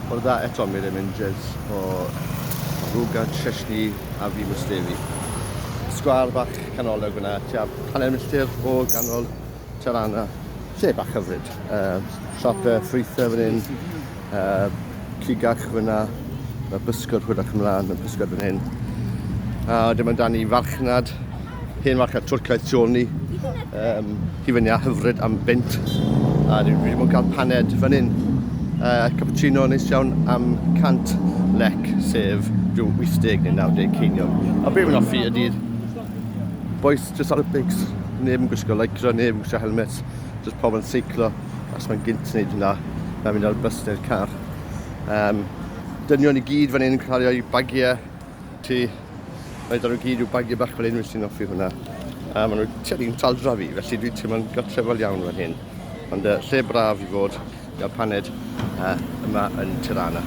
Bore da eto, Miriam Inges o Rruga Çeshni Avni Mustefi. Sgwâr bach canolog fyna, tua hanner milltir o ganol Tirana. Lle bach hyfryd. Uh, siop uh, ffrwythau fan hyn, uh, cigach fyna, mae bysgod hwyrach ymlaen, mae pysgod fan hyn. A wedyn mae dan ni farchnad, hen farchnad Twrcaidd tu ôl ni. Um, hufen iâ hyfryd am bunt. A dwi wedi bod yn cael paned fan hyn. Uh, cappuccino neis iawn am 100 lec, sef rhyw 80 neu 90 ceiniog. A be fi'n hoffi ydy'r boys just ar y beics. Neb yn gwisgo lycra, neb yn gwisgo helmets. Just pobl yn seiclo. Os mae'n gynt wneud hynna, na mynd ar y bus neu'r car. Um, dynion i gyd fan hyn yn cario eu bagiau ti. Mae dyn nhw gyd i'w bagiau bach fel unrhyw sy'n hoffi hwnna. A maen nhw tua'r un taldra fi, felly dwi'n teimlo'n gartrefol iawn fan hyn. Ond uh, lle braf i fod, gael paned uh, yma yn Tirana.